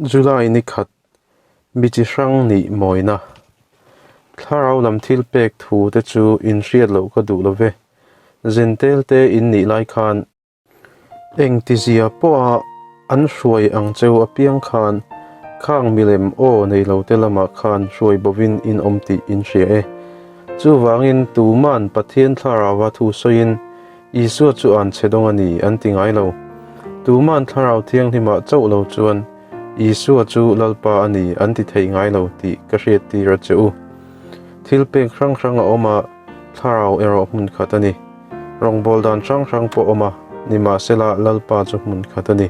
July ni khat mi chi hrang nih mawina. Thlarau lam thil pek thu te chu in hriat loh ka duh lo ve. Zentel te in nih lai khan engtizia pawha an hruai ang cheu apiang khan khang milem aw nei lo te lamah khan hruai bovin in awm tih in hria e. Chuvangin tuman Pathian Thlarauva thu sawiin Isua chu an chhe dawng a ni an ti ngai lo. Tuman Thlarau Thianghlimah chauh lo chuan Isua chu Lalpa a ni an ti thei ngai lo tih ka hriattir a che u. Thil pek hrang hrang a awm a, Thlarau erawh hmun khat a ni. Rawngbâwl dan hrang hrang pawh awm a, nimahsela Lalpa chu hmun khat a ni.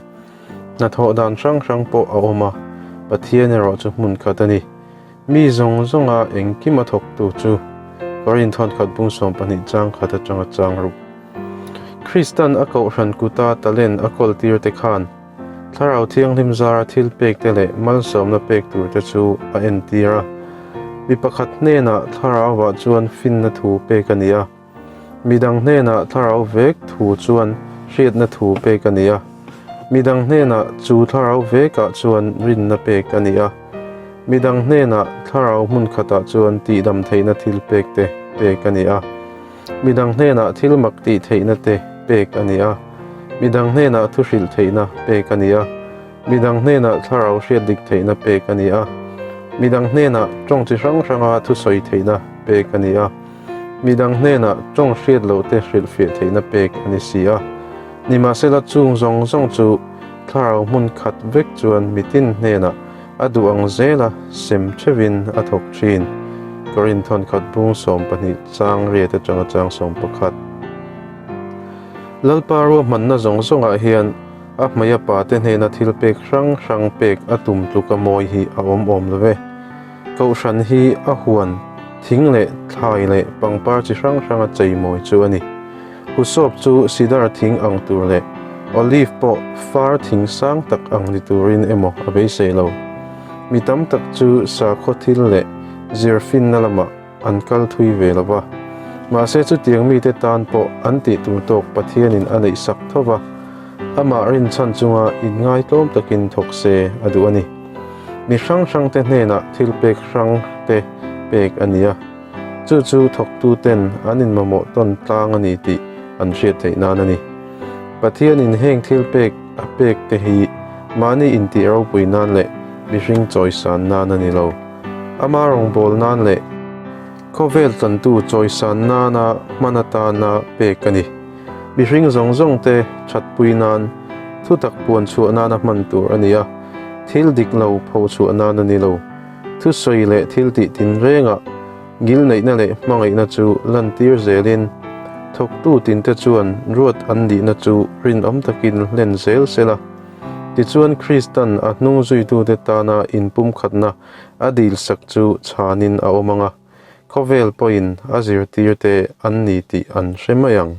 Hnathawh dan hrang hrang pawh a awm a, Pathian erawh chu hmun khat a ni. Mi zawng zawnga engkim a thawktu chu Korinthon khat bung 12 chang khat atanga chang ruk. Kristan a kohhran kuta talent a kawltir te khan Thlarau Thianghlim zara thil pek te leh malsawmna pek tur te chu a entir a. Mi pakhat hnenah Thlarauah chuan finna thu pek a ni a. Midang hnenah thlarau vek thu chuan hriatna thu pek a ni a. Midang hnenah chu thlarau vekah chuan rinna pek a ni a. Midang hnenah thlarau hmun khatah chuan tihdam theihna thil pek te pek a ni a. Midang hnenah thil mak tih theihna te pek a ni a. Midang hnenah thu hrilh theihna pek a ni a. Midang hnenah thlarau hriat dik theihna pek a ni a. Midang hnenah tawng chi hrang hranga thusawi theihna pek a ni a. Midang hnenah tawng hriat loh te hrilhfiah theihna pek a ni si a. Nimahsela chung zawng zawng chu thlarau hmun khat vek chuan mitin hnenah a duh ang zela sem theuhin a thawk thin. Korinthon khat bung 12 chang riat atanga chang 11. Lalpa ruahmanna zawng zawngah hian a hmei a pate hnena thil pek hrang hrang pek a tum tluka mawi hi a awm awm lo ve. Kohhran hi a huan thing leh thlai leh pangpar chi hrang hranga cheimawi chu a ni. Husawp chu sidar thing ang tur leh olive pawh far thing sang tak ang ni turin emaw a beisei lo. Mi tam tak chu sakhaw thil leh zirfinna lamah an kal thui ve lo va. Mahse chutiang mite tan pawh an tih tur tawk Pathianin a neih sak tho va, amah rinchhan chunga inngaitawm takin thawk se a duh a ni. Mi hrang hrang te hnenah thil pek hrang te pek a ni a, chu chu thawktu ten an inmamawh tawn tlang a ni tih an hriat theih nan a ni. Pathianin heng thil pek a pek te hi mahni intih ropui nan leh mihring chawisan nan a ni lo. Ama rawngbâwl nan leh khawvel tlantu chawisan nana hman atana pek a ni. Mihring zawng zawng te thatpui nan thutak puan chhuah nana hman tur a ni a, thil dik lo pho chhuah nan a ni lo. Thusawi leh thil tih tinrengah ngilneihna leh hmangaihna chu lantir zelin thawktu tinte chuan ruat an nihna chu rinawm takin hlen zel sela. Tichuan Kristan a hnung zuitute tana inpumkhatna a dilsak chu chhanin a awm ang a, khawvel pawhin a zirtirte an ni tih an hre mai ang.